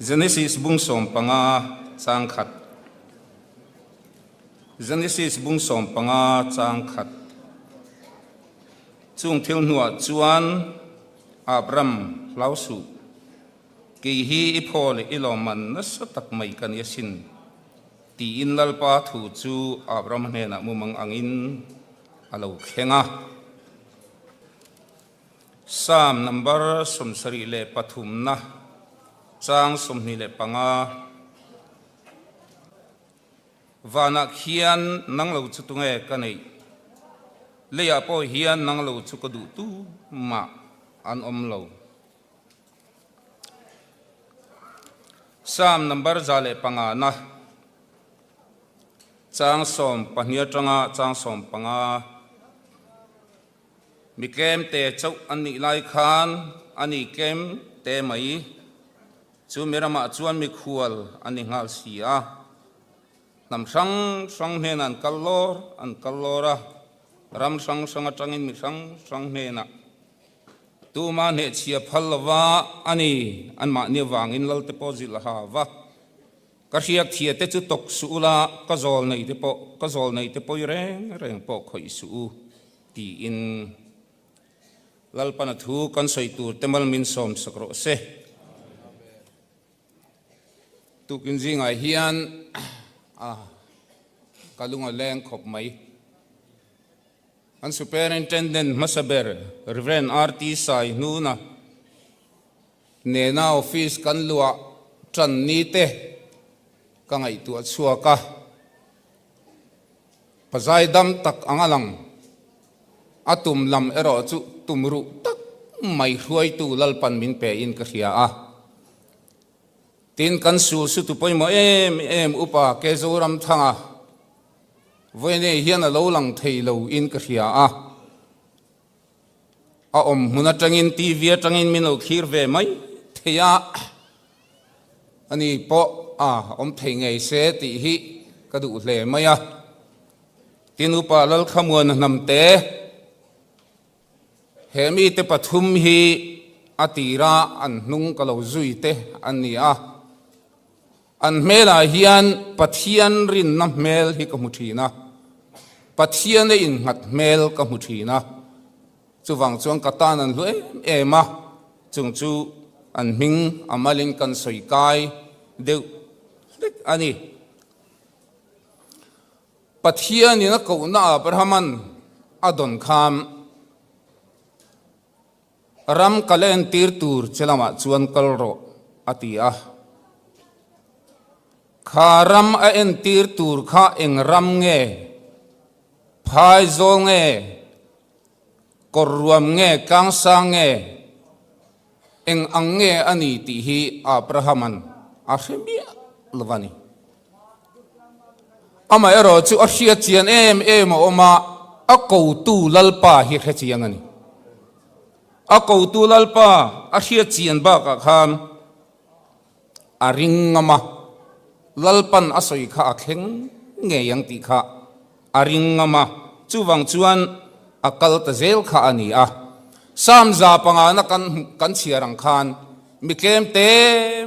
Genesis bung 15 chang khat. Genesis bung 15 chang khat. Chung thil hnuah chuan Abram hlau suh. Kei hi i phaw leh i lawmman nasa tak mai ka ni asin, tiin Lalpa thu chu Abraham hnenah mumang angin a lo thleng a. Psalm number 73 na chang 25. Vanah khian nang lo chu tunge ka neih? Leiah pawh hian nang lo chu ka duh tu mah an awm lo. Psalm number 105 na chang 12 atanga chang 15 Mi tlem te chauh an nih lai khan a ni tlem te mai. Chu mi ramah chuan mikhual a ni nghal si a. Hnam hrang hrang hnenah an kal lawr an kal lawr a, ram hrang hrang atangin mi hrang hrang hnenah Tuma hnehchhia phal lova a ni, anmahni avangin Lalte pawh zilh a ha va. Ka hriak thia te chu tawk suh ula, ka zawl nei te pawh, ka zawl nei te pawi reng reng pawh khawih suh u, tiin Lalpana thu kan sawi tur te mal min sawm sak rawh se. Tukin zingah hian a ka lung a leng khawp mai. An Superintendent hmasa ber Rev. RT Saihnuna nena office kan luah tan ni te ka ngaihtuah chhuak a, pazai dam tak ang a lang. A tum lam erawh chu tum ruh tak mai hruaitu Lalpan min pe in ka hria a. Tin, kan sul sutu pawimawh em em Upa Kezoramthanga Vawiinei hian a lo lang thei lo in ka hria a, a awm hmun atangin TV atangin min lo thlir ve mai thei a, ani pawh a awm thei ngei se tih hi ka duh hle mai a. Tin Upa Lalkhamuana hnamte He mite pathum hi a tira an hnung ka lo zui te an ni a. An hmelah hian Pathian rinna hmel hi ka hmu thin a, Pathian a innghat hmel ka hmu thin a. Chuvang chuan ka tan an hlu em em a, chung chu an hming a malin kan sawi kai deuh hlek a ni. Pathianin a kohna Abrahaman a dawn khan ram ka la entir tur che lamah chuan kal rawh a ti a. Kha ram a entir tur kha eng ram nge? Phaizawl nge? Kawr ruam nge? Tlangsang nge? Eng ang nge a ni tih hi Abrahaman a hre miah lo a ni. Amaherawh chu a hriat chian em em a awm a, a kotu Lalpa hi hre chiang a ni. A kotu Lalpa a hriat chian bakah khan a ring ngam a, Lalpan a sawi kha a thleng ngei ang tih kha a ring ngam a, chuvang chuan a kal ta zel kha a ni a. Psalm 105 na kan kan chhiar ang khan mi tlem te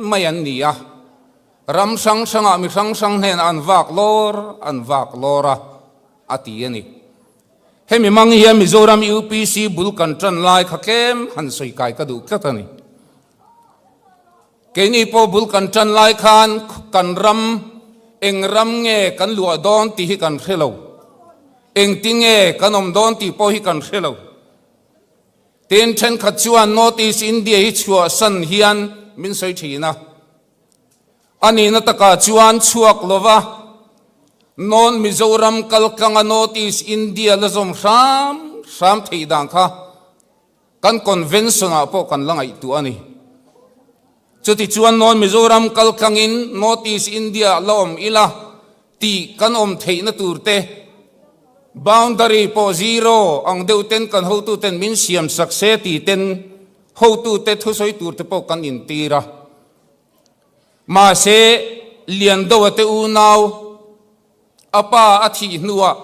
mai an ni a, Ram hrang hrangah mi hrang hrang hnenah an vak lawr an vak lawr a, a ti a ni. Hemi mang hian Mizoram UPC bul kan tan lai kha tlem han sawi kai ka duh tlat a ni. Keini pawh bul kan tan lai khan kan ram eng ram nge kan luah dawn tih hi kan hre lo. Engtinge kan awm dawn tih pawh hi kan hre lo. Tin, thenkhat chuan North East India hi chhuahsan hian min sawi thin a. A nihna takah chuan chhuak lova North Mizoram kaltlanga North East India la zawm hram hram theih dan kha kan convention ah pawh kan la ngaihtuah a ni. Chutichuan North Mizoram kaltlangin North East India la awm ila tih kan awm theihna tur te, boundary pawh zero ang deuh ten kan hotuten min siam sak se ti ten hotute thusawi tur te pawh kan intir a. Mahse, Liandoa te unau a pa a thih hnuah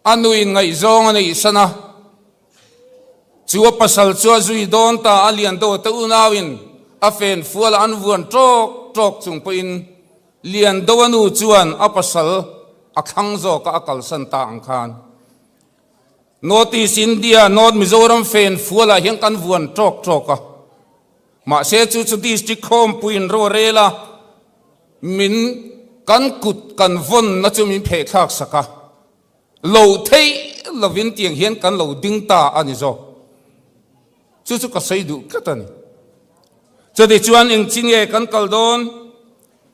a nuin ngaihzawng a neihsan a, chu a pasal chu a zui dawn ta a Liandoa te unauin A fen fuala an vuan ṭawk ṭawk chung pawhin Liandoa nu chuan a pasal a thlang zawka a kalsan ta ang khan North East India, North Mizoram fen fualah hian kan vuan ṭawk ṭawk a. Mahse chu chu District khawmpuiin ro a rel a, min kan kut kan vawnna chu min phehthlak sak a. Lo theih lovin tiang hian kan lo ding ta a ni zawk. Chu chu ka sawi duh tlat a ni. Chutichuan eng chi nge kan kal dawn,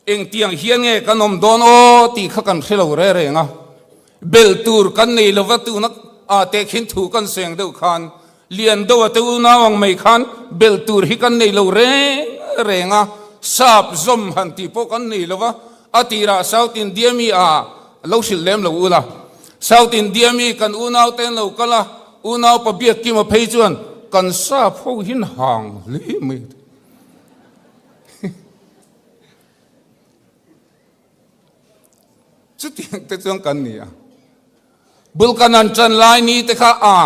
eng tiang hian nge kan awm dawn aw tih kha kan hre lo re reng a. Belh tur kan nei lova tuna ah teh khin thu kan seng deuh khan lian deuh a te unau ang mai khan belh tur hi kan nei lo reng reng a, sap zawm han tih pawh kan nei lova, a tirah South India mi ah lo hrilh lem lo ula. South India mi kan unau te an lo kal a, unau pa Biakkima phei chuan kan sap ho hin hang hle mai a ti. Chutiang te chuan kan ni a. Bul kan han ṭan lai ni te kha a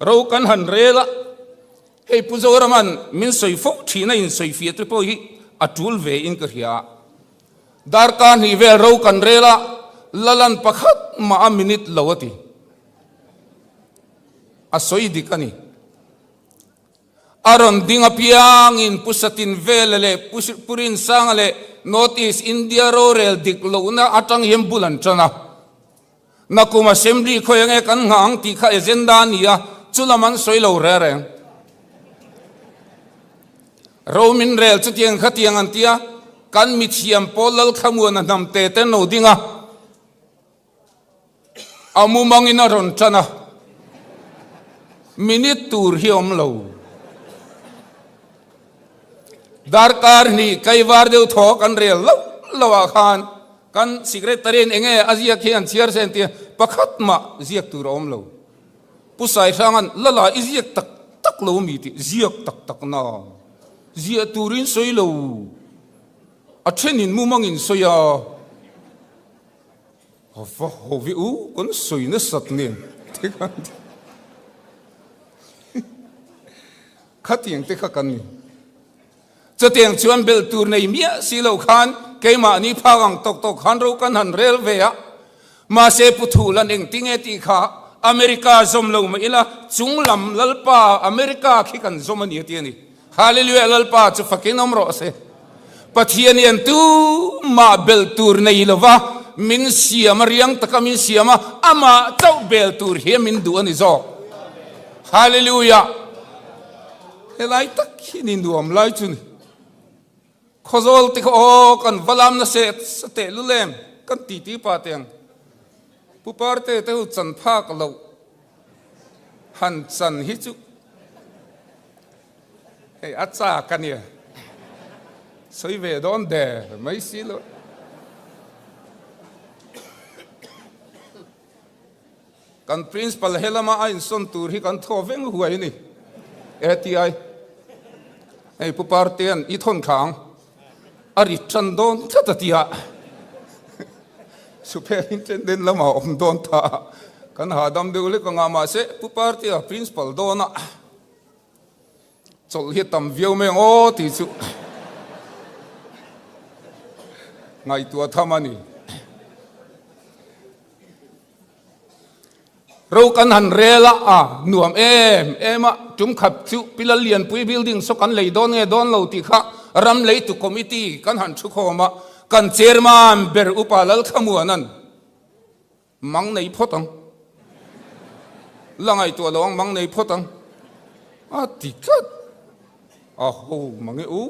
ro kan han rel a, hei Pu Zoraman min sawi fo ṭhin a insawi fiah te pawh hi a ṭul ve in ka hria a. Darkar hnih vel ro kan rel a, Lalan pakhat mah a minute lo a ti. A sawi dik a ni. A rawn ding apiangin Pu Satin Vela leh Pu Pu Rinsanga leh North East India rorel dik lohna atang hian bul an tan a. Nakum Assembly khawi ange kan nghah ang tih kha agenda a ni a, chulam an sawi lo reng reng. Ro min rel chutiang khatiang an ti a, kan mithiam pawl Lalthlamuana hnam te te an lo ding a. A mumangin a rawn tan a, minute tur hi awm lo. Darkar hnih kaivar deuh thaw kan rel loh loh ah khan kan secretary in enge a ziak hi an chhiar se an ti a, pakhat mah ziak tur a awm lo. Pu Saihranga'n lala i ziak tak tak lo mi tih ziak tak tak na ziah turin sawi lo, a thenin mumangin sawi a. A va ho vi u kan sawi nasat nen te khan khatiang te kha kan ni. Chutiang chuan belh tur nei miah si lo khan keimahni phak ang tawk tawk khan ro kan han rel ve a. Mahse Pu Thulan engtinge tih kha America zawm lo mah ila chunglam Lalpa America khi kan zawm a ni a ti a ni. Hallelujah Lalpa chu fakin awm rawh se. Pathian hian tumah bel tur nei lova min siam a, riang taka min siam a, amah chauh bel tur hian min duh a ni zawk. Hallelujah. Helai tak hi ni nuam lai chu ni. Khawzawl te kha aw kan va lam na se sa teh lul em kan ti ti pa teng. Pu Parte te ho chan phak loh han chan hi chu Hei a chak a nia. Sawi ve dawn der mai si lo. Kan principal helama a insawn tur hi kan thaw veng huai a ni. ATI. Hei Pu Partean i thawn thla ang. A rit tan dawn tlat a tia. Superintendent lamah awm dawn ta. Kan hahdam deuh lek anga mahse Pu Partea principal dawnah Chawlh hi a tam viau mai ang aw tih chu ngaihtuah tham a ni. Ro kan han rel a, a nuam em em a, tum khat chu Pilal Lianpui building saw kan lei dawn nge dawn lo tih kha ram leitu committee kan han thu khawm a, kan chairman ber Upa Lalthlamuana'n Mang nei phawt ang. La ngaihtuah lo ang, mang nei phawt ang. A ti tlat. A ho mang e u.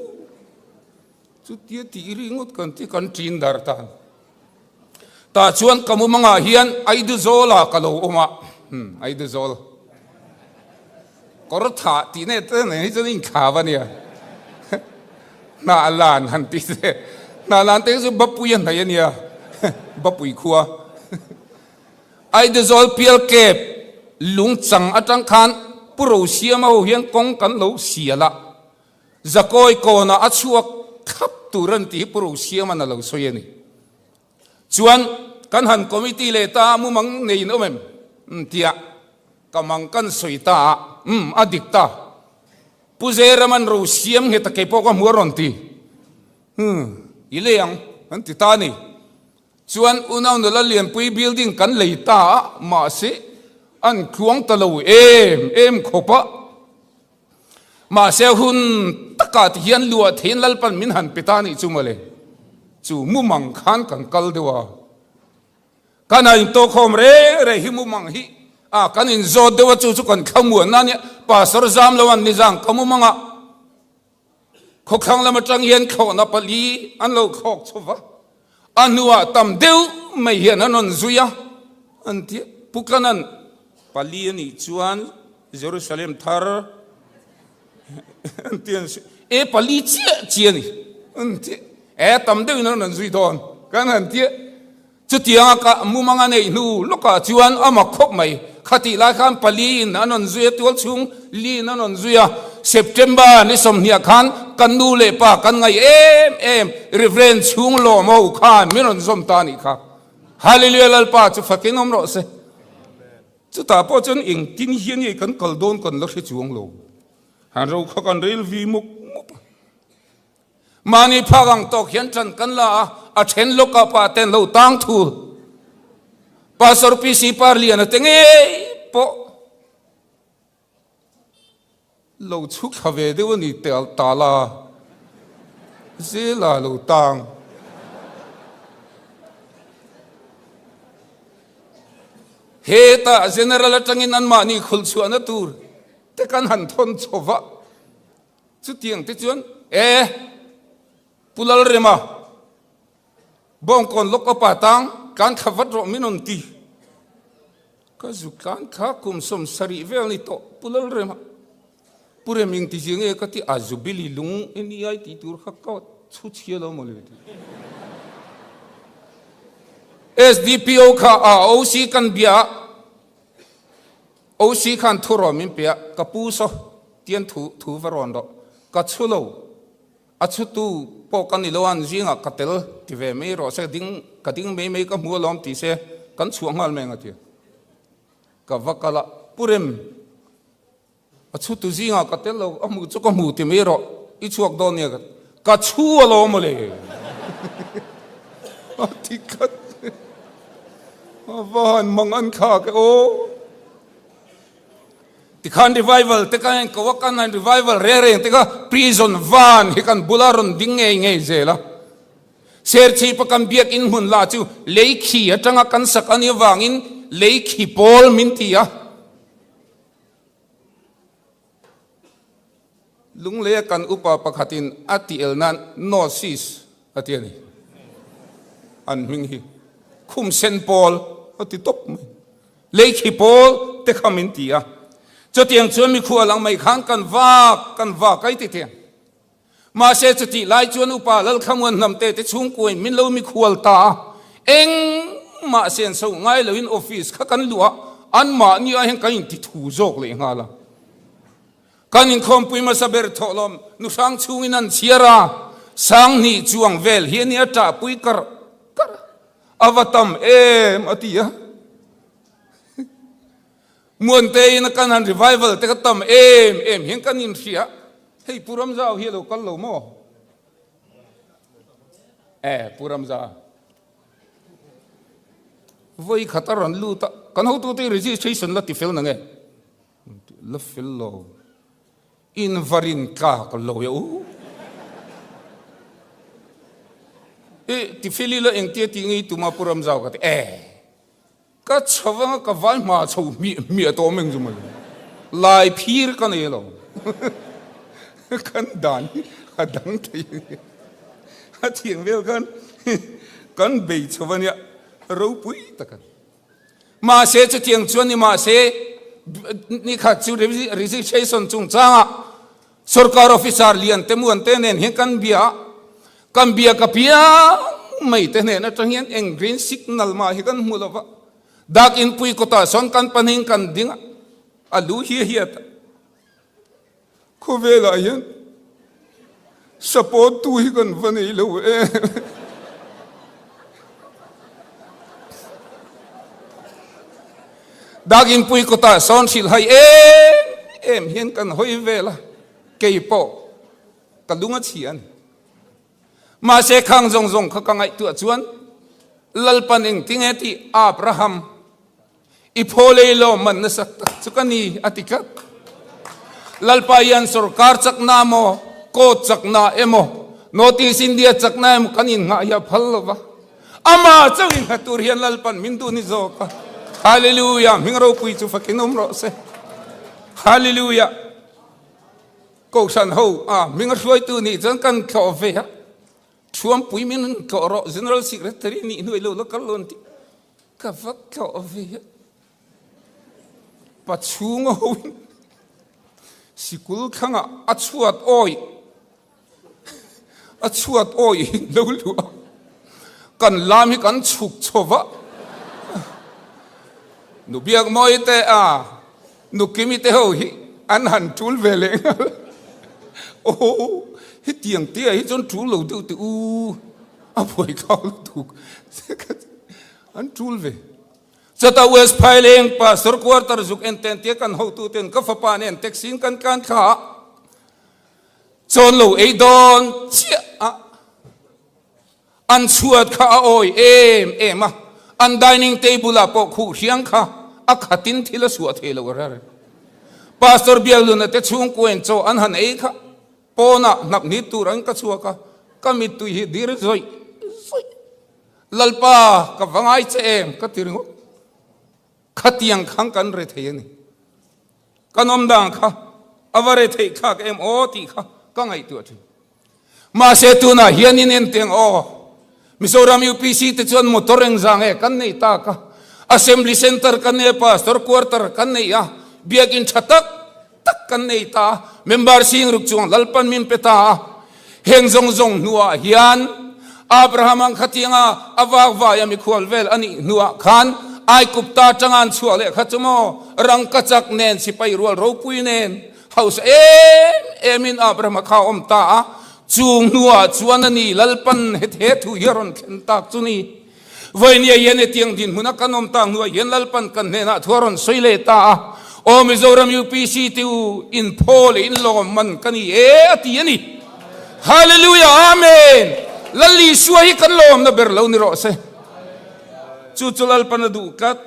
Chutia tih ringawt kan ti kan ṭin dar tan. Tah chuan ka mumangah hian Aiduzawla ka lo awm a. Hmm, Aiduzawl. Kawr thah tih nge te nen hi chuan inthlau a nia. Hnah lan han ti te. Hnah lan te chu Bapui a hnaih a nia. Bapui khua. Aidazawl pial kep lungchang atang khan Pu Rosiama ho hian kawng kan lo sial a. Zakawi kawnah a chhuak thlap tur a ni tih hi Pu Rosiama'n a lo sawi a ni. Chuan kan han committee leh ta a mumang neiin awm em? Umm tia ka mang kan sawi ta a, umm a dik ta. Pu Zeraman ro siam nghet a kei pawh ka hmu a rawn ti. Umm, i lei ang, an ti ta a ni. Chuan unau nula lianpui building kan lei ta a, mahse an tluang ta lo em em khawp a. Mahse hun takah ti hian luah theiin Lalpan min han pe ta a nih chu mawle. Chu mumang khan kan kal deuh a. Kan a intawkhawm reng reng hi mumang hi a kan inzawt deuh a chu chu kan thlamuan a nia. Pastor zam lo an ni zang ka mumang a. Khawthlang lam atang hian thlawhna pali an lo thlawk chho va, a hnuah tam deuh mai hian an rawn zui a, an ti a. Pu Kanan pali a nih chuan Jerusalem thar an ti an e pali chiah chi a ni an ti a, e tam deuhin an rawn zui dawn kan han ti a. Chutianga ka mumang a neih hnu lawkah chuan a mak khawp mai. Khatih lai khan pali in an rawn zui a, tual chhung li in an rawn zui a. September ni sawmhniah khan kan nu leh pa kan ngaih em em Reverend chhung lawm ho khan min rawn zawm ta a nih kha. Hallelujah Lalpa chu fakin awm rawh se. Chutah pawh chuan engtin hian nge kan kal dawn kan la hre chuang lo. Han ro kha kan rel vi mup mup a. Mahni phak ang tawk hian ṭan kan la a, a ṭhen lawk ah pa ten lo tang thul. Pastor PC Parliana te ngei pawh lo chhuk thla ve deuh a ni ta la, zela lo tang. Hetah General aṭangin anmahni khulchhuahna tur te kan han thawn chho va. Chutiang te chuan e Pu Lalrema Bawngkawn lawk awpa tang tlan thla vat rawh min rawn ti. Ka zu tlan thla kum 70 vel ni tawh Pu Lalrema Pu Rem ing ti zia nge ka ti a Jubili lung i ni ai tih tur kha ka chhu chhia lo maw le ti. SDPO kha a OC kan bia a. OC khan thu rawn min pe a, ka pu saw tian thu thu va rawn rawh, ka chhu lo, a chhutu pawh ka ni lo a, an zingah ka tel ti ve mai rawh se, ding ka ding mai mai ka hmu alawm ti se, kan chhuah nghal mai ang a ti a. Ka va kal a, Pu Rem, a chhutu zingah ka tel lo, a hmu chu ka hmu ti mai rawh, i chhuak dawn nia ka ti, ka chhu alawm mawle a ti tlat. A va han mang an thlak e aw. Tikhan revival te kha ko a kan han revival reng reng te kha prison van hi kan bula rawn ding ngei ngei zel a. Serchhip a kan biakin hmun lah chu lei khi atanga kan sak a nih avangin lei khi pawl min ti a. Lungleia kan upa pakhatin a ti el nan Gnosis a ti a ni. An hming hi khum sen pawl a ti tawp mai. Leikhi pawl te kha min ti a. Chutiang chuan mikhual ang mai khan kan vak kan vak ai ti thei. Mahse chutih lai chuan upa Lalkhamuan hnamte te chhungkuain min lo mikhual ta a. Engmah senso ngai loin office kha kan luh a, anmahni ah hian kan inti thu zawk leh nghal a. Kan inkhawmpui hmasa ber thawhlawm nu hrang chhungin an chhiar a, Sanghnih chuang vel hi a nia ṭahpui karh karh a, a va tam em a ti a. Muanteiin a kan han revival te kha tam em em hian kan inhria, hei Pu Ramzau hi a lo kal lo maw? E Pu Ramza. Vawi khat a rawn lut a, kan hotute registration la ti fel na nge? La fel lo. In va rin tlak lo e u. I ti fel ila engtia tih ngei tuma Pu Ramzau ka ti e. Ka chho anga ka vai hma chho hmiah hmiah tawh meng chu mawle. Lai phir ka nei lo. Kan dan hi a dang thei a ni. A thiang vel khan kan bei chho ania ropui tak a ni. Mahse chutiang chuan ni mahse nikhat chu registration chungchangah sorkar officer lian te muan te nen hian kan bia a, kan bia ka piang mai te hnen atang hian eng green signal mah hi kan hmu lo va, dak inpui kawtah sawn kan pahnih kan ding a, a lu hi a hiat a. Khawvelah hian support tu hi kan va nei lo em. Dakin pui kawtah sawn hrilh hai em em hian kan hawi vel a. Kei pawh ka lung a chhia a ni. Mahse khang zawng zawng kha ka ngaihtuah chuan Lalpan engtinge tih Abraham i phaw lei lo man nasa tak chu ka ni a ti tlat. Lalpa hian sorkar chakna emaw, court chakna emaw, North East India chakna emaw kan innghah hi a phal lo va. Amah chauh innghat tur hian Lalpan min duh ni zawk a. Hallelujah! Hming ropui chu fakin awm rawh se. Hallelujah! Kohhran ho a hming a hruaitu nih chuan kan tlawh ve a, Thuampui min tlawh rawh General Secretary nih hnuai lo la kal lo an ti. Ka va tlawh ve a, pachhunga hoin sikul thlangah a chhuat awi a chhuat awi in lo luh a, kan lam hi kan chhuk chho va, nu Biakmawi te a Nukimi te ho hi an han tul ve leh nghal aw hetiang te ah hi chuan tul lo deuh teh u a buai khau lutuk an tul ve. Chutah West Phaileng Pastor Quarter zuk en ten tia kan hotu ten ka fapa nen taxi in kan tlan thla a chawn lo ei dawn chiah a An chhuat kha a awi em em a, an dining table ah pawh khuh hriang kha a khatin thil a suah thei lo a reng. Pastor Biakluna te chhungkuain chaw an han ei kha pawnah hnap ni tur an ka chhuak a, ka mittui hi dir zawih zawih. Lalpa ka va ngai che em ka ti ringawt. Khatiang khang kan re thei a ni. Kan awm dan kha a va re theih thlak em aw tih kha ka ngaihtuah thin. Mahse tunah hian in enteng aw, Mizoram UPC te chuan motor engzah nge kan neih tak a, Assembly Centre kan nei a, Pastor Quarter kan nei a, Biakin tha tak tak kan nei ta a, member sing ruk chuang Lalpan min pe ta a. Heng zawng zawng hnuah hian Abraham ang khatianga a vakvai a mikhual vel a nih hnuah khan Aikupta atanga an chhuah leh kha chu maw rangkachak nen sipai rual ropui nen Hausa em emin Abraham a kha a awm ta a, chung hnuah chuan a ni Lalpan he thu hi a rawn thlen tak chu ni. Vawinia hian hetiang dinhmuna kan awm tak hnuah hian Lalpan kan hnenah thu a rawn sawi leh ta a, Aw Mizoram UPC te u, in phaw leh in lawm man ka ni e a ti a ni. Hallelujah Amen! Lal Isua hi kan lawmna ber lo ni rawh se. Chu chu Lalpan a duh tlat.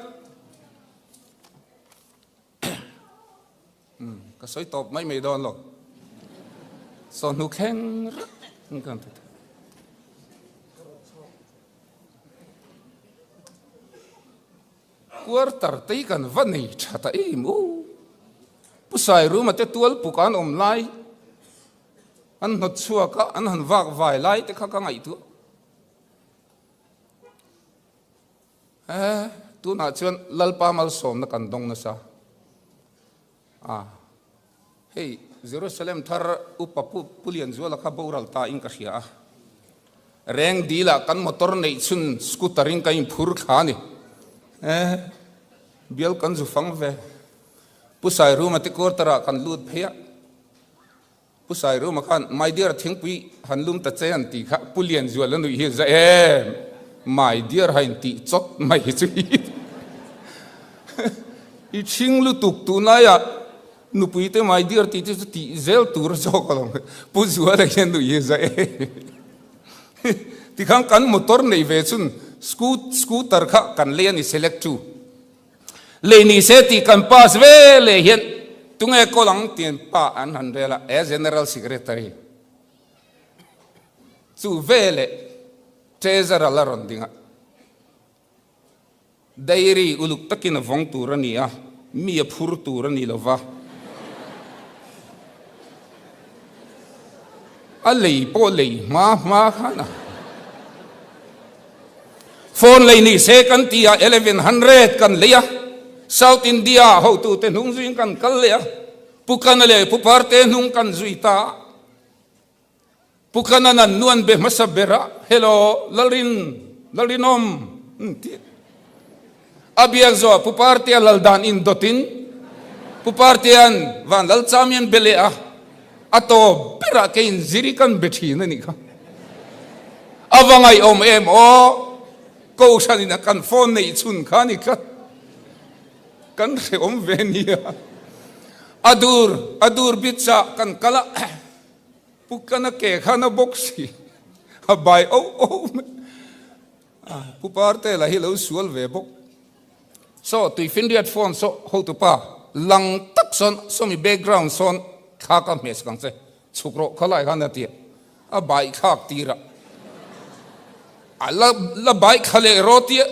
Ka sawi tawp mai mai dawn lo. Sawhnu thleng reng kan ti thei. Quarter te hi kan va nei tha ta em u. Pu Sairuma te tual puk an awm lai an hnawt chhuak a, an han vak vai lai te kha ka ngaihtuah. Eh, tunah chuan Lalpa malsawmna kan dawng nasa. Ah, hei Jerusalem thar upa pu Pu Lianzuala kha boral ta in ka hria a. Reng dil ah kan motor neih chhun scooter in ka inphur thla a ni. Eh, bial kan zu fang ve. Pu Sairuma te quarter ah kan lut phei a. Pu Sairuma khan My dear thingpui han lum ta che an tih kha Pu Lianzuala nuih hi za em My dear ha in tih chawt mai hi chu i thing lutuk tunlaiah nupui te My dear tih te chu tih zel tur zawk alawm Pu Zuala hian nuih hi za em tikhan kan motor nei ve chun scooter kha kan lei a ni select chu. Lei ni se tih kan pass ve leh hian tunge kawl ang tiin pa an han rel a, e General Secretary chu ve leh Treasurer la rawn ding a, Dairy uluk takin a vawng tur a ni a, mi a phur tur a ni lo va, a lei pawh lei hma hma khan a. Phone lei ni se kan ti a, 1100 kan lei a, South India hotute hnung zuiin kan kal leh a, Pu Kana leh Pu Parte hnung kan zui ta a, Pu Kana nan nuan be hmasa ber a, Hello, Lalrin, Lalrinawm, an ti a. A biak zawh Pu Partea lal dan in dawtin Pu Partea'n van lal cham hian be leh a, a tawp berah keiin ziri kan be thin a nih kha. A va ngaihawm em aw, Kohhran in a kan phone neih chhun kha a ni tlat. Kan hrehawm ve nia. A dur, a dur beach ah kan kal a, Pu Kana ke khan a bawk si, a bai oh oh mai. Pu Parte lah hi lo sual ve bawk. Saw tuifinriat phone saw hotupa lang tak sawn sawmi background sawn thla ka hmeh sak ang che, chhuk rawh kha lai khan a ti a, a bai thlak tir a, a la la bai thla leh rawh tia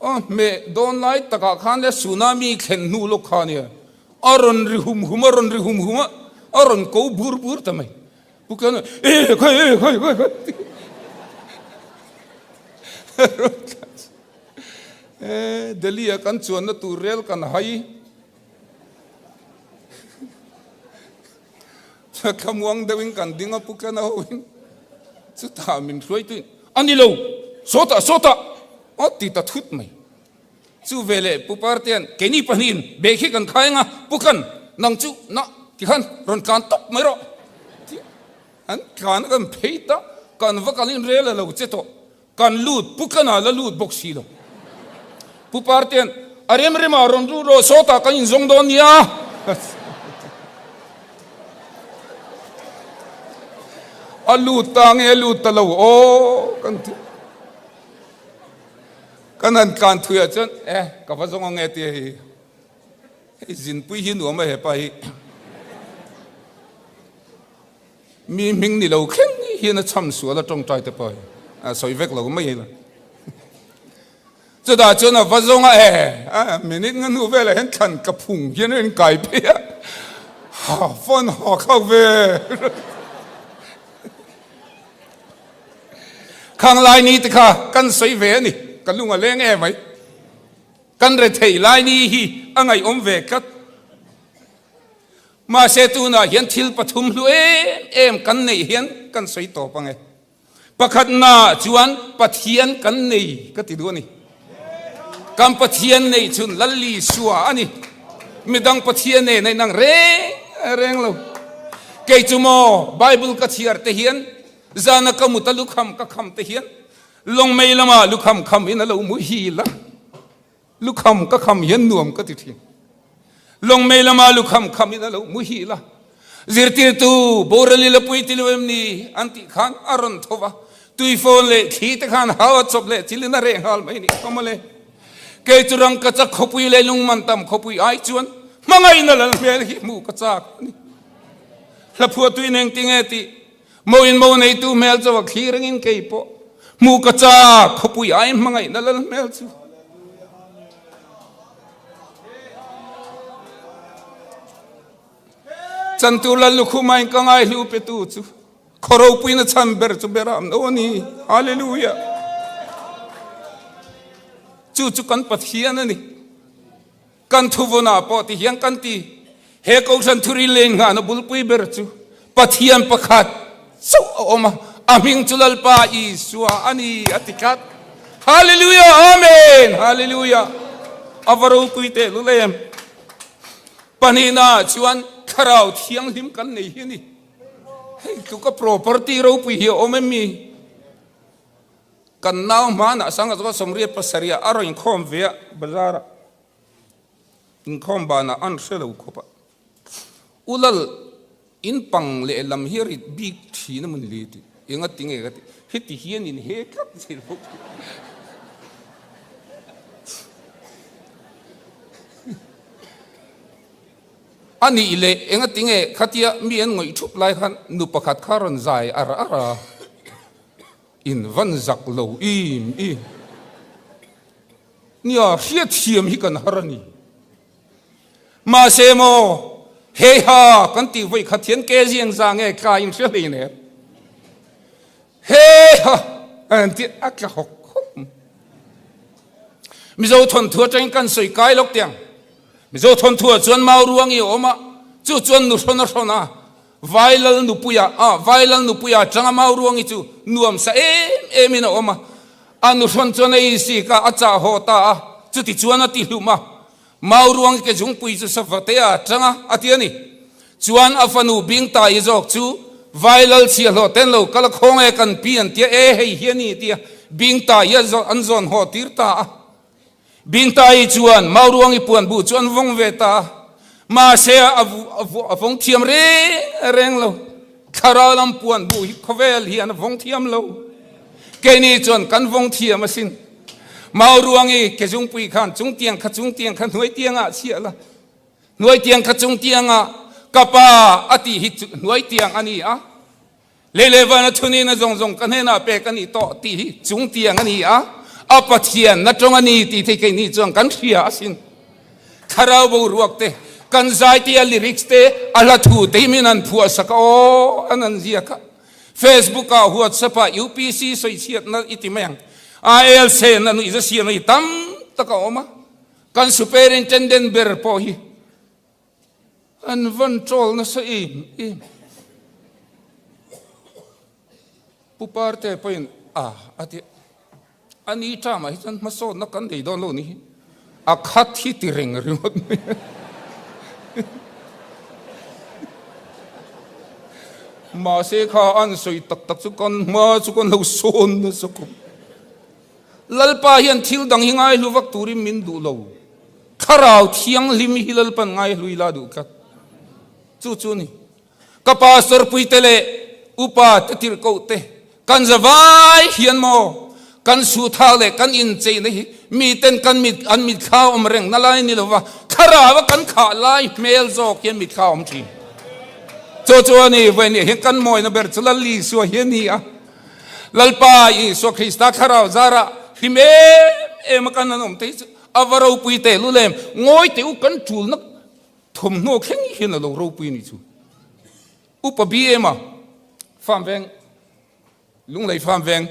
a hmeh dawn lai takah khan le tsunami thlen hnu lawk kha nia a rawn ri hum hum a rawn ri hum hum a, a rawn ko bur bur ta mai. Pu Kana e khai e khai khai khai e Delhi a kan chuanna tur rel kan hai thlamuang deuhin kan ding a Pu Kana hoin chutah min hruai tuin a ni lo sawtah sawtah a ti ta thut mai. Chu veleh Pu Partea'n keini pahnihin bag hi kan khai anga Pu Khan nang chu na tikhan rawn tlan tawp mai rawh tih an tlan a kan phei ta, kan va kalin rel a lo che tawh, kan lut Pu Khana la lut bawk si lo. Pu Partea'n a rem rema rawn lut rawh sawtah kan inzawng dawn nia. A lut ta nge a lut ta lo aw kan ti. Kan han tlan thuiah chuan e ka va zawng ange tia hei hei zinpui hi nuam a hepa hi mi hming ni lo thleng hian a chham sual a tawngtai te pawh hi a sawi vek lo mai ila chutah chuan a va zawng a e minute nga hnu velah hian thlan ka phung hian a inkai phei a ha phone ha khak ve. Khang lai ni te kha kan sawi ve a ni, ka lung a leng em mai. Kan rethei lai ni hi a ngaihawm ve tlat. Mahse tunah hian thil pathum hlu em em kan neih hian kan sawi tawp ang e. Pakhatna chuan Pathian kan nei ka ti duh a ni. Kan Pathian neih chhun Lalli Sua a ni. Midang Pathian nen a inang reng reng lo. Kei chu maw Bible ka chhiar te hian zana ka mut a lukham ka kham te hian lawngmei lama lukham kham in a lo muhil a, lukham ka kham hian nuam ka ti thin. Lawngmei lama lukham kham in a lo muhil a, zirtirtu borali la pui ti lo em ni an tih khan a rawn tho va, tuifawn leh thli te khan hau a chawp leh chil in a reh nghal mai ni kha mawle. Kei chu rangkachak khawpui leh lungman tam khawpui ai chuan hmangaihna lal hmel hi hmuh ka chak a ni. Hlaphuah tui neng tinge tih Mo in mo neitu hmel chu a thlir angin kei pawh hmuh ka chak, khawpui ai hmangaihna lal hmel chu. Chantu lal lukhuma in ka ngaihlu petu chu khaw ropuina chhan ber chu beram no a ni. Hallelujah! Chu chu kan Pathian a ni. Kan thuvunah pawh ti hian kan ti, He Kohhran thuri leng nghahna bulpui ber chu Pathian pakhat chauh a awm a, a hming chu Lalpa Isua a ni, a ti tlat. Hallelujah! Amen! Hallelujah! A va ropui tehlul em! Pahnihnaah chuan Thlarau Thianghlim kan nei hi a ni. Hei tluka property ropui hi a awm em mi? Kan nau hmanah sangha chuan 87 ah a rawn inkhawm ve a, bazar ah inkhawm banah an hre lo khawp a. U Lal, in pang lehlam hi a rit bik thin a maw ni le tih eng a ti nge ka ti, heti hian in he tlat zel bawk. A nih leh eng a ti nge khatia mi an ngawih thup lai khan nu pakhat kha rawn zai ar ar a. In van zak lo im i. Nia, hriatthiam hi kan har a ni. Mahse maw, heiha kan tih vawi khat hian ke ziang za nge tla in hria hlei nen. Heiha an ti a tla hawk hawk. Mizo thawnthu atangin kan sawi kai lawk tiang. Mizo thawnthu ah chuan mau ruang i a awm a, chu chuan nu hrawn a hrawn a, Vailal nupuia a Vailal nupuia atanga Mauruangi chu nuam sa em em in a awm a, a nuhrawn chuan a isik a, a chah haw ta a, chuti chuan a ti hlum a, Mauruangi ke zungpui chu Savatea atanga a ti a ni. Chuan a fanu Bingtai zawk chu Vailal chhiahhlawh ten lo kal a khawng e kan pi an tia e hei hi a ni tia Bingtai a an zawn haw tir ta a. Bingtai chuan Mauruangi puan bu chu an vawng ve ta a. Mahse a vawng thiam reng reng lo. Thlarau lam puan bu hi khawvel hian a vawng thiam lo. Keini chuan kan vawng thiam asin. Mau ruangi ke zungpui khan chung tiang kha chung tiang kha hnuai tiangah chhiah la. Hnuai tiang kha chung tiangah ka pa a tih hi hnuai tiang a ni a. Lei leh van a thunin a zawng zawng ka hnenah pek a nih tawh tih hi chung tiang a ni a, a Pathian na tawng a ni tih thei keini chuan kan hria asin. Thlarau boruak te, kan zai te a lyrics te, a hla thu te hi min han phuah sak a aw an han ziak a. Facebook ah, WhatsApp ah UPC sawichhiatna i ti mai ang. ALC na nuihza siam hi tam tak a awm a. Kan Superintendent ber pawh hi An van troll nasa em em. Pu Parte pawhin a a ti a ni term ah hi chuan hmasawnna kan nei dawn lo ni hi a khat hi ti reng ringawt mai a. Mahse kha an sawi tak tak chu kan hma chu kan lo sawn nasa khawp. Lalpa hian thil dang hi ngaihlu vak turin min duh lo. Thlarau Thianghlim hi Lalpan ngaihlui la duh tlat. Chu chu ni. Ka pastor puite leh upa te tirhkoh te kan zavai hian maw kan suhthak leh kan incheina hi miten kan mit an mitthla awm reng na lai ni lova thlarau a kan khah lai hmel zawk hian mitthla awm thin. Chu chu a ni, vawiin hian kan mawina ber chu Lal Isua hi a ni a. Lalpa Isua Krista thlarau zarah hlim em em a kan han awm te hi chu a va ropui teh lu lem, ngawi teh u kan tulna thawmhnaw thleng hian a lo ropui a nih chu. Upa BM a farm veng, Lunglei farm veng,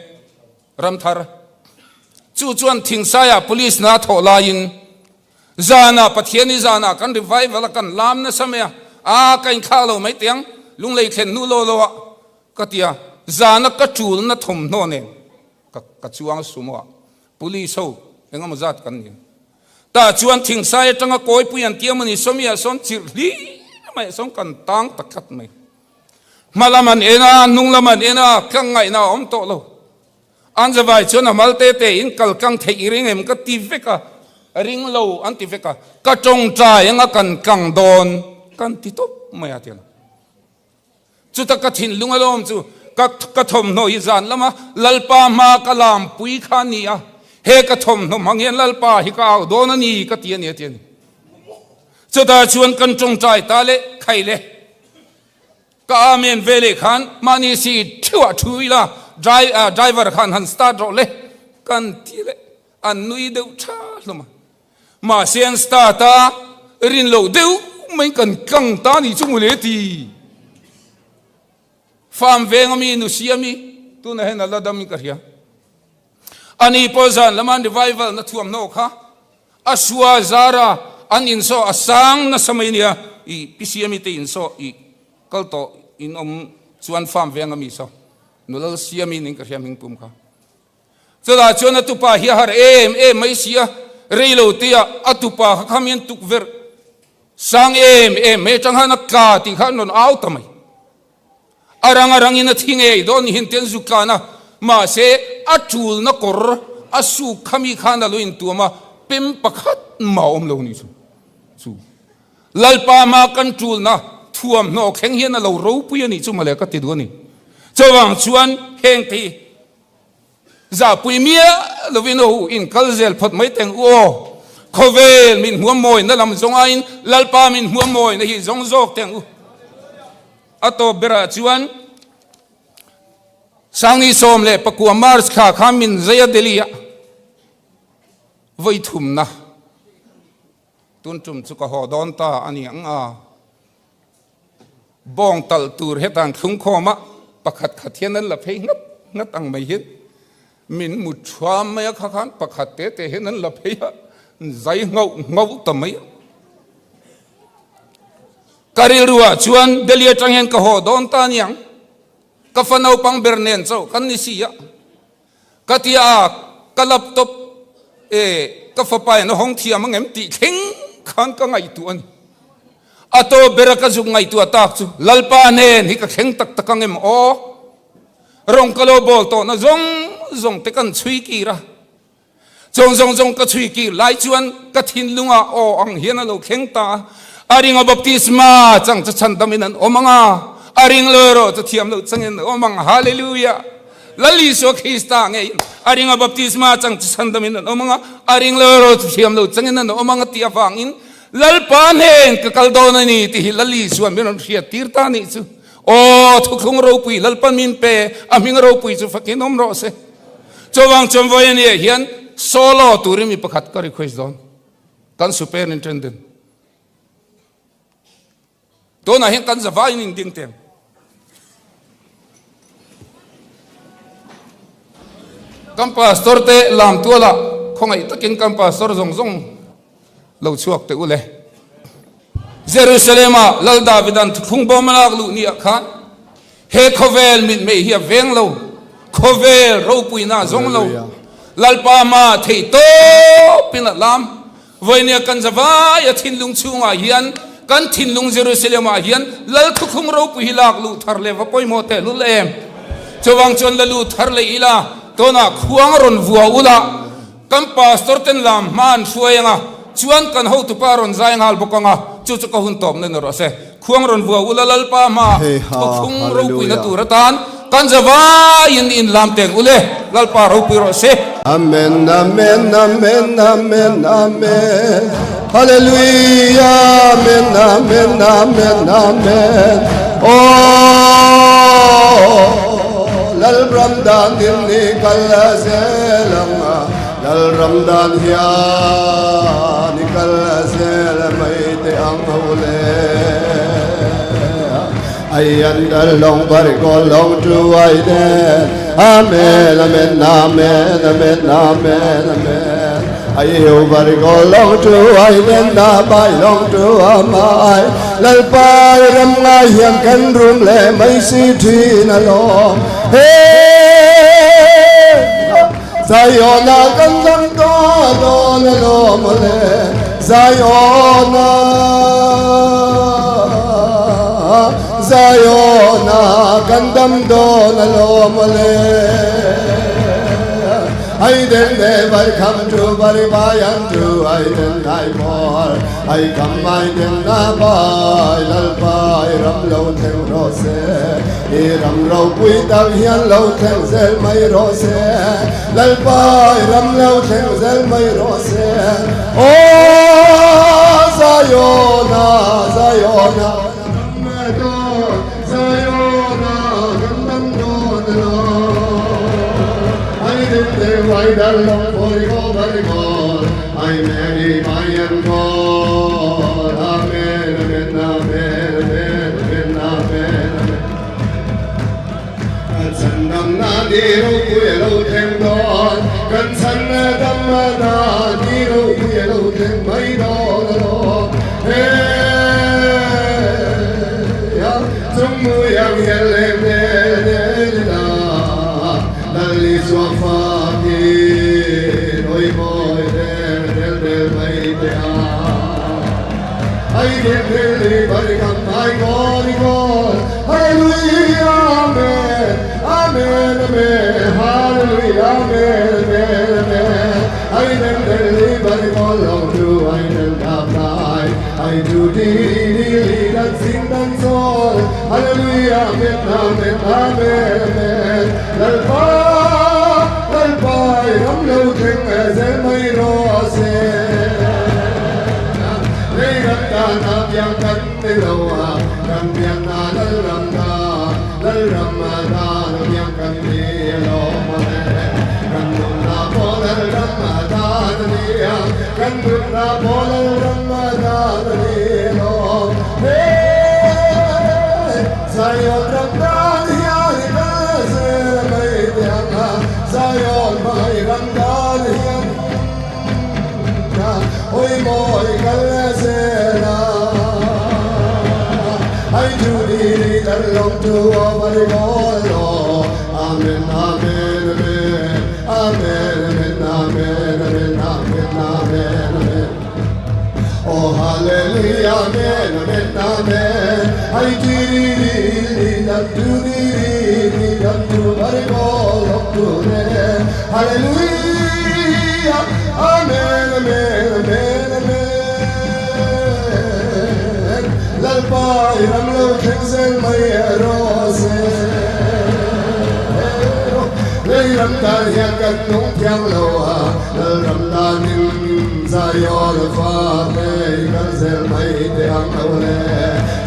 Ramthar chu chuan Thingsaiah police hna thawh laiin Zanah Pathian i zanah kan revival a kan lam nasa mai a, aa ka inthlah lo mai teh ang, Lunglei thlen hnu law law ah Ka ti a, zana ka tulna thawmhnaw nen ka ka chuang sumo a, police ho eng emaw zat kan ni a. Tah chuan thingsai atanga kawipui an tiam a ni, sawmi ah sawn chirh hlir mai ah sawn kan tang ta tlat mai. Hma lam an en a, hnung lam an en a, tlang ngaihna a awm tawh lo. An zavai chuan a mal te te in kal tlang theih i ring em ka ti vek a, ring lo an ti vek a, ka tawngtai anga kan tlang dawn kan ti tawp mai a ti a. Chuta ka thinlung alawm chu ka ka thawmhnaw hi zan lama Lalpa hma ka lampui kha a ni a, he ka thawmhnaw hmang hian Lalpa hi ka au dawn a ni ka ti a ni a ti a ni. Chutah chuan kan tawngtai ta leh khai le. Ka amen ve leh khan mahni seat theuhah thu ila driver khan han start rawh le kan ti leh an nui deuh tha hlawm a. Mahse an start a, rin loh deuh mai kan tlang ta ni chu mawle ti. Farm veng ami nu siami tunah hian a la dam in ka hria. Ani pawh zan lama an revival na thuamhnaw kha a sua zara an insaw a sang nasa mai ania i pi siami te insaw i kal tawh in awm chuan farm veng ami saw nulal siami ning ka hria hming pum kha. Chutah chuan a tupa hi a har em em mai si a, rei lo te ah a tupa kha kham hian tukverh sang em em mai atang khan a tla tih kha an rawn au ta mai. A rang a rangin a thi ngei dawn ni hian te an zu tlan a, mahse a tulna kawr a suk kha mi khan a lo intuam a, pem pakhat mah a awm lo ni chu. Chu Lalpa hma kan tulna thuamhnaw thleng hian a lo ropui a nih chu mawle ka ti duh a ni. Chuvang chuan heng te hi Zahpui miah lovin aw in kal zel phawt mai teng u aw. Khawvel min hmuam mawina lam zawng aiin Lalpa min hmuam mawina hi zawng zawk teng u. A tawp berah chuan Sangni 19 March thla khan min zai a Delhi ah vawi thumna tun tum chu ka haw dawn ta a ni ang a. Bawng talh tur hetan thlungkhawm a pakhat khat hian an la phei nghat nghat ang mai hian min mut thuam mai a kha khan pakhat te te hian an la phei a zai nghauh nghauh ta mai a. Ka rilruah chuan Delhi atang hian ka haw dawn ta aniang ka fa naupang ber nen chauh kan ni si a ka tia a ka laptop e ka fapa in a hawng thiam ang em tih thleng khan ka ngaihtuah a ni. A tawp bera ka zuk ngaihtuah tak chu Lalpa nen hi ka thleng tak tak ang em aw? Rawng ka lo bawl tawhna zawng zawng te kan chhui kir a, chawng zawng zawng ka chhui kir lai chuan ka thinlungah aw ang hian a lo thleng ta a. A ringa baptisma chang chu chhandamin an awm ang a, a ring lo erawh chu thiam loh changin an awm ang. Hallelujah! Lal Isua Krista ngeiin a ringa baptisma chang chu chhandamin an awm ang a, a ring lo erawh chu thiam loh changin an awm ang a tih avangin Lalpa hnen ka kal dawn a ni tih hi Lal Isuan min rawn hriat tir ta anih chu. Aw, thuthlung ropui Lalpa min pe, a hming ropui chu fakin awm rawh se. Chuvang chuan vawi ania hian solo turin mi pakhat ka request dawn. Kan superintendent. Tunah hian kan zavaiin in ding teng. Kan pastor te lam tualah khawngaih takin kan pastor zawng zawng lo chhuak teh u le. Jerusalem-ah Lal Davidan thuthlung bawm a lak luh niah khan He khawvel mitmei hi a veng lo, khawvel ropuina a zawng lo. Lalpa ma theih tawpin a lam. Vawinia kan zavai a thinlung chhungah hian kan thinlung Jerusalem ah hian Lal thuthlung ropui hi lak luh thar leh va pawimawh tehlul em. Chuvang chuan la lut thar leh ila, tunah khuang rawn vua ula, Kan pastor ten lam hma an hruai anga, chuan kan hotupa rawn zai nghal bawk anga, chu chu ka hun tawpna ni rawh se. Khuang rawn vua ula Lalpa hma thuthlung ropuina tur atan kan zavaiin in lam teng ule, Lalpa ropui rawh se. Amen amen amen amen amen Hallelujah amen amen amen amen Oh Lalram dan in ni kal zel ang a, Lalram dan hian i kal zel mai teh ang ho le. Ai an dal long bari ko long tu ai den, Amen amen amen amen amen amen. Ai hiu bari ko long tu ai den na bai long tu amai, Lalpai ram ngai hian kan rum le mai si thin alawm. Hey! Zion-a kan dang ta dawn alawm awle, Zion-a, Zion-a kan dam dawn alawm awle. Ai den de bar kham tu bar bayan tu ai den ai por ai kham ai den na bai lal pai ram lo theng ro se i ram ro pui tak hian lo thleng zel mai rawh se Lalpa i ram lo thleng zel mai rawh se Aw Zion-a Zion-a Zion-a kan dam dawn elo Ai rim deuh ai dar lawng phawi kaw bari kawl ai Mary mai an kawl Amen Amen Amen Amen Amen Amen Amen Kan chhan damna ni ropui a lo thleng dawn Kan chhan damna ni ropui a lo thleng mai dawn alawm He a chungmui ang hian leng del del ila Lal Isua fakin awi mawi leng del del mai teh a. Ai thiam thil hi bari kam mai kawl i kawl Hallelujah Amen Amen Amen Hallelujah Amen Amen Amen Ai nem del hi bari kawl lo tu ai nem tap lai Ai tu ti ri ri li dan sing dan sawl Hallelujah Amen Amen Amen Amen Lalpa Lalpa i ram lo thleng zel mai rawh se. Lei ram tana piang kan ni lo a, kan pianna Lalram ta, Lalram tana piang kan ni alawm a le. Kan nunna pawh Lalram tana ni a, kan nunna pawh Lalram tana ni alawm. He Zion ram tan hian i kal zel a mai teh ang a, Zion hmangaih ram tan hian. Oi mawi kal zel a Ai tu ni ni tar long tu o bari gol lo Amen amen amen amen amen amen amen amen amen amen Oh hallelujah amen amen amen Ai tu ni ni ni tar tu ni ni ni tar tu bari gol long tu ne Hallelujah Amen Amen Amen Amen. i ram lo thleng zel mai rawh se. Lei ram dan hian kan nung thiang lo a, Lal ram danin Zion fa te i kal zel mai teh ang lo le.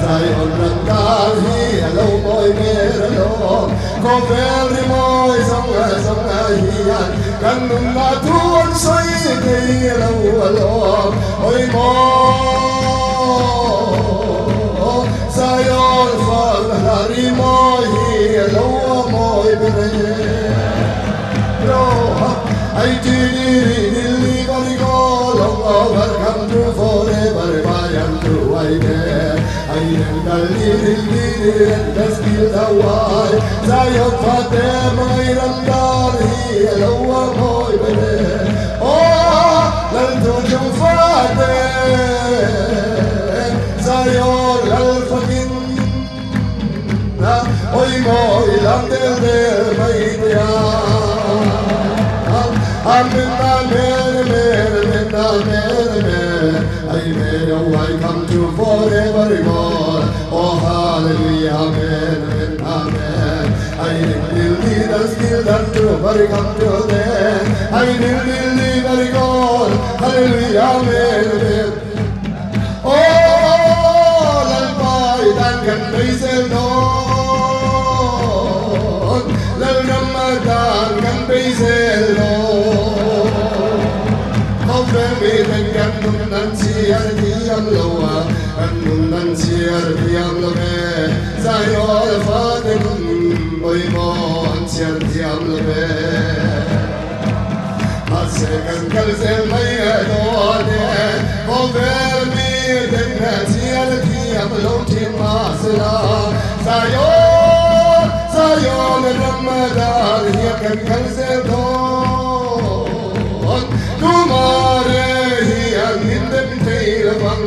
Zion ram dan hi a lo mawi ber alawm, khawvel rimawi zawng zawng hian kan nunna thu an sawi thei lo alawm. Awi maw Zion fal hla rimawi hi a lo mawi ber e. Aw Lalpa i dan kan bei zel dawn, Lalram a dan kan bei zel dawn. Khawvel miten kan nun an chhiar thiam lo a, kan nun an chhiar thiam lo ve. Zaiawl fate nun pawimawh an chhiar thiam lo ve. Mahse kan kal zel mai e dawn e, khawvel mi ten chhiar thiam lo thin mahsela, Zion, Zion ram dan hian kan kal zel dawn, tumah reh hian min dem thei lo ang.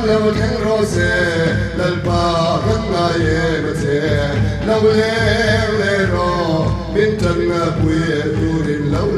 ram lo thleng rawh se, Lalpa kan ngai em a che. Lo leng leh rawh, min tan pui turin lo.